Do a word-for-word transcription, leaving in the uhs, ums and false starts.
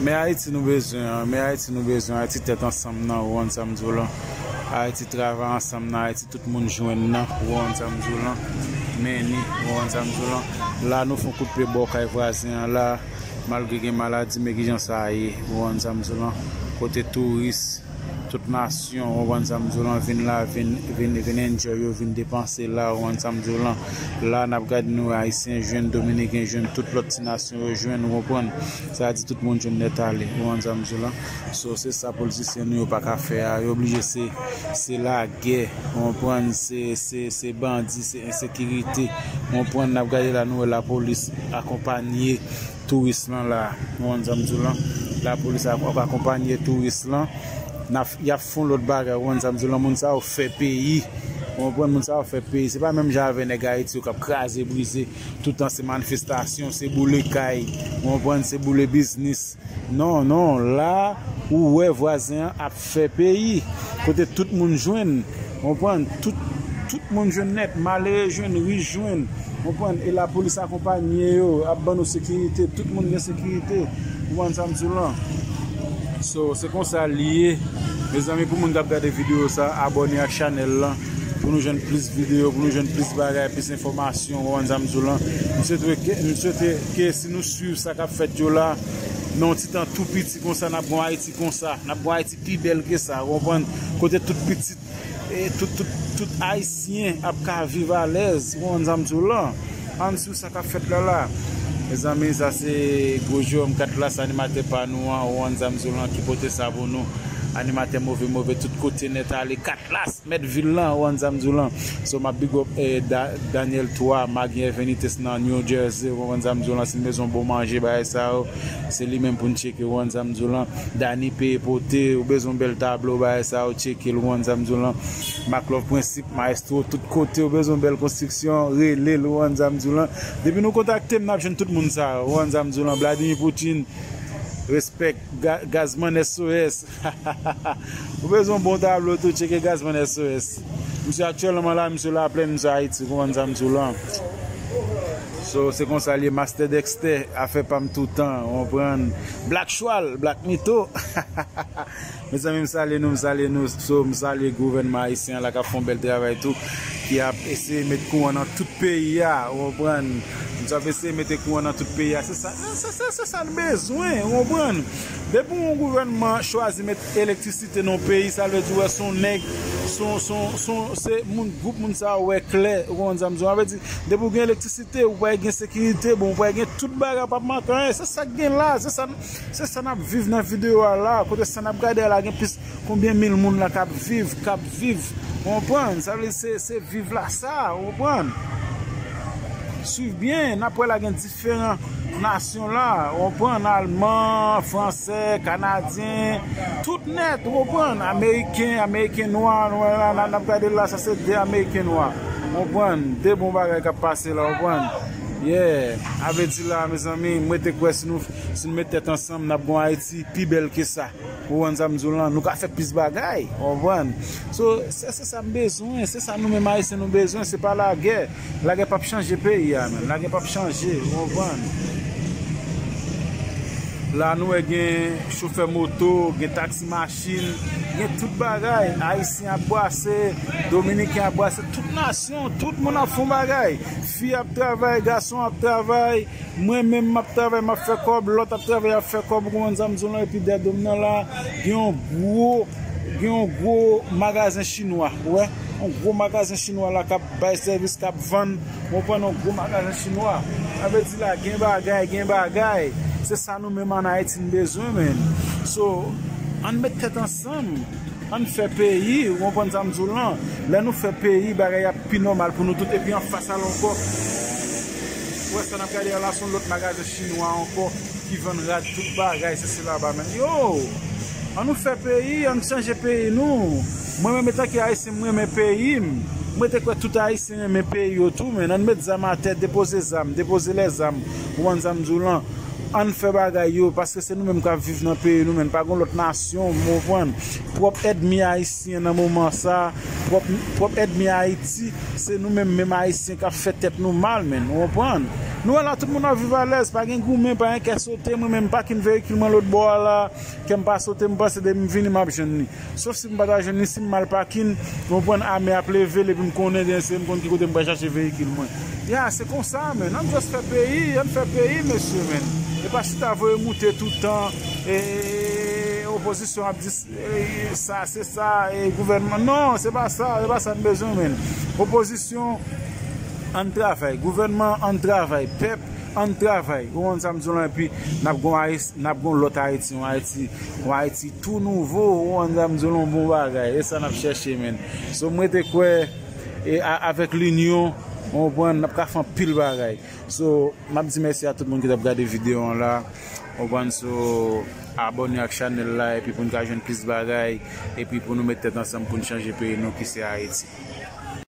Men Ayiti nou bezwen an, men Ayiti nou bezwen, Ayiti tèt ansanm nan, ou konprann sa m di w lan. Ayiti travay ansanm nan, Ayiti tout moun jwenn nan, ou konprann sa m di w lan. Men ni, ou konprann sa m di w lan. La nou fè yon kout pye bò kay vwazen an la, malgre gen maladi, men kijan sa ye, ou konprann sa m di w lan. Kote touris, tout nasyon, ou konprann sa m di w lan, vin la, vin, vin, vin enjoy yo, vin depanse la, ou konprann sa m di w lan. La n ap gade nou Ayisyen jwenn, Dominiken jwenn, tout lòt ti nasyon yo jwenn, ou konprann. Sa di tout moun jwenn nèt ale, ou konprann sa m di w lan. So, se sa politisyen nou yo pa ka fè a, yo oblije se, se lagè, ou konprann, se, se, se bandi, se ensekirite, ou konprann, n ap gade la nou wè lapolis akonpanye touris lan la, ou konprann sa m di w lan, lapolis ap, ap akonpanye touris lan, n ap, y ap fè yon lòt bagay, ou konprann sa m di w lan, moun sa yo fè peyi, ou konprann, moun sa yo fè peyi, se pa menm jan avè nèg Ayiti yo k ap kraze brize, toutan se manifestasyon, se boule kay, ou konprann, se boule biznis. Non, non, la, ou wè vwazen an ap fè peyi, kote tout moun jwenn, konprann, tout, tout moun jwenn nèt, malere jwenn, rich jwenn, konprann, e lapolis akonpanye yo, ap ban nou sekirite, tout moun gen sekirite, konprann sa m di w lan. So, se konsa l ye. Mezanmi, pou moun k ap gade videyo sa, abòne ak chanèl lan, pou nou jwenn plis videyo, pou nou jwenn plis bagay, plis enfòmasyon, konprann sa m di w lan. M swete ke, m swete ke si nou swiv sa k ap fèt yo la, nan yon ti tan tou piti konsa, n ap gen yon Ayiti konsa, n ap gen yon Ayiti pi bèl ke sa, ou konprann? Kote tout pitit, e tout, tout, tout Ayisyen ap ka viv alèz, ou konprann sa m di w lan? Ann swiv sa k ap fèt la la. Mezanmi, sa se Gwo Jewòm Katlas, animatè pa nou an, ou konprann sa m di w lan, ki pote sa pou nou. Animatè move move, tout kote nèt ale, Katlas! Mèt vil lan, ou konprann sa m di w lan. So, m ap big up, eh, Da-, Daniel twa, Magyen Venites nan New Jersey, ou konprann sa m di w lan. Si n bezwen bon manje, bagay sa yo, se li menm pou n tcheke, ou konprann sa m di w lan. Dani Peye Pote, ou bezwen bèl tablo, bagay sa yo, tcheke l, ou konprann sa m di w lan. Maklòv Prensip, Maestro, tout kote, ou bezwen bèl konstriksyon, rele l, ou konprann sa m di w lan. Depi nou kontakte m, n ap jwenn tout moun sa yo, ou konprann sa m di w lan. Vladimir Poutine, respect, Ga-, Gazman S O S. Ou bezwen bon tablo tou, tcheke Gazman S O S. Misye aktyèlman la, misye Laplèn, misye Ayiti, ou konprann sa m di w lan. So, se konsa l ye, Master Dexter, afè pa m toutan, ou konprann. Black Chwal, Black Mito. Mezanmi, m salye nou, m salye nou. So, m salye gouvènman ayisyen an la k ap fè yon bèl travay tou, ki ap eseye met kouran nan tout peyi a, ou konprann? Nou ap eseye mete kouran nan tout peyi a. Se sa, se, se, se, se sa n bezwen, ou konprann? Depi yon gouvènman chwazi met elektrisite nan yon peyi, sa vle di, wè, se yon nèg, se yon, se yon, se yon, se moun, gwoup moun sa yo wè klè, ou konprann sa m di w? Sa vle di, depi w gen elektrisite, ou pral gen sekirite, bon, ou pral gen tout bagay, w p ap manke anyen. Se sa k gen la, se sa, se sa n ap viv nan videyo a la, kote sa n ap gade a la, gen plis konbyen mil moun la k ap viv, k ap viv, ou konprann? Sa vle di se, se viv la sa, ou konprann? Swiv byen, n ap wè la gen diferan nasyon la, ou konprann? Alman, fransè, kanadyen, tout nèt, ou konprann? Ameriken, ameriken nwa, nou wè la, n ap gade la, sa se de ameriken nwa, ou konprann? De bon bagay k ap pase la, ou konprann? Yeah, a vle di la, mezanmi, mwen te kwè si nou, si nou met tèt ansanm, n ap gen yon Ayiti pi bèl ke sa. Ou konprann sa m di w lan? Nou ka fè plis bagay. Ou konprann? So, se, se sa m bezwen. Se sa nou menm Ayisyen nou bezwen. Se pa lagè. Lagè p ap chanje peyi a, menm. Lagè p ap chanje. Ou konprann? La, nou wè gen chofè moto, gen taksi machin, gen tout bagay. Ayisyen ap brase, Dominiken ap brase, tout nasyon, tout moun ap fè yon bagay. Fi ap travay, gason ap travay. Mwen menm m ap travay, m ap fè kòb, lòt ap travay, ap fè kòb, ou konprann sa m di w lan, epi dèyè do m nan la, gen yon gwo, gen yon gwo magazen chinwa, ou wè, yon gwo magazen chinwa la k ap bay sèvis, k ap vann, ou konprann, yon gwo magazen chinwa. Sa vle di la, gen bagay, gen bagay. Se sa nou menm ann Ayiti n bezwen, menn. So, ann met tèt ansanm. Ann fè peyi, ou konprann sa m di w lan? Lè nou fè peyi, bagay ap pi nòmal pou nou tout, epi anfas a l ankò. Ou wè sa n ap gade a la, se yon lòt magazen chinwa ankò ki vann rad, tout bagay, sesi laba, menn. Yo! Ann nou fè peyi, ann chanje peyi nou. Mwen menm, etanke Ayisyen, m renmen peyi m. Mwen te kwè tout Ayisyen renmen peyi yo tou, menn. Ann met zam atè, depoze zam, depoze lèzam. Ou konprann sa m di w lan? Ann fè bagay yo, paske se nou menm k ap viv nan peyi nou, menn. Pa gen lòt nasyon, ou konprann? Pwòp ènmi ayisyen nan moman sa, pwòp, pwòp ènmi Ayiti, se nou menm, menm Ayisyen k ap fè tèt nou mal, menn. Ou konprann? Nou wè la, tout moun ap viv alèz, pa gen goumen, pa gen kè sote. Mwen menm, m pakin veyikil mwen lòt bò a la, kè m pa sote, m panse depi m vini, m ap jwenn li. Sof si m pa ta jwenn li, si m mal pakin, ou konprann, ame ap leve l, epi m konnen gen se m konn ki kote m pral chache veyikil mwen. Ya, se konsa, men. Ann just fè peyi, ann fè peyi, mesye, men. E pa chita voye moute toutan, e, opozisyon ap di, e, sa, se sa, e, gouvènman. Non, se pa sa, se pa sa n bezwen, men. Opozisyon, ann travay. Gouvènman, ann travay. Pèp, ann travay. Ou konprann sa m di w lan, epi n ap gon Ayis-, n ap gon lòt Ayiti, yon Ayiti, yon Ayiti tou nouvo, ou konprann sa m di w lan, yon bon bagay. E sa n ap chèche, men. So, mwen te kwè, e a-, avèk linyon, ou konprann, n ap ka fè anpil bagay. So, m ap di mèsi a tout moun ki t ap gade videyo an la. Ou konprann, so, abòne ak chanèl la, epi pou n ka jwenn plis bagay, epi pou nou met tèt ansanm pou n chanje peyi nou ki se Ayiti.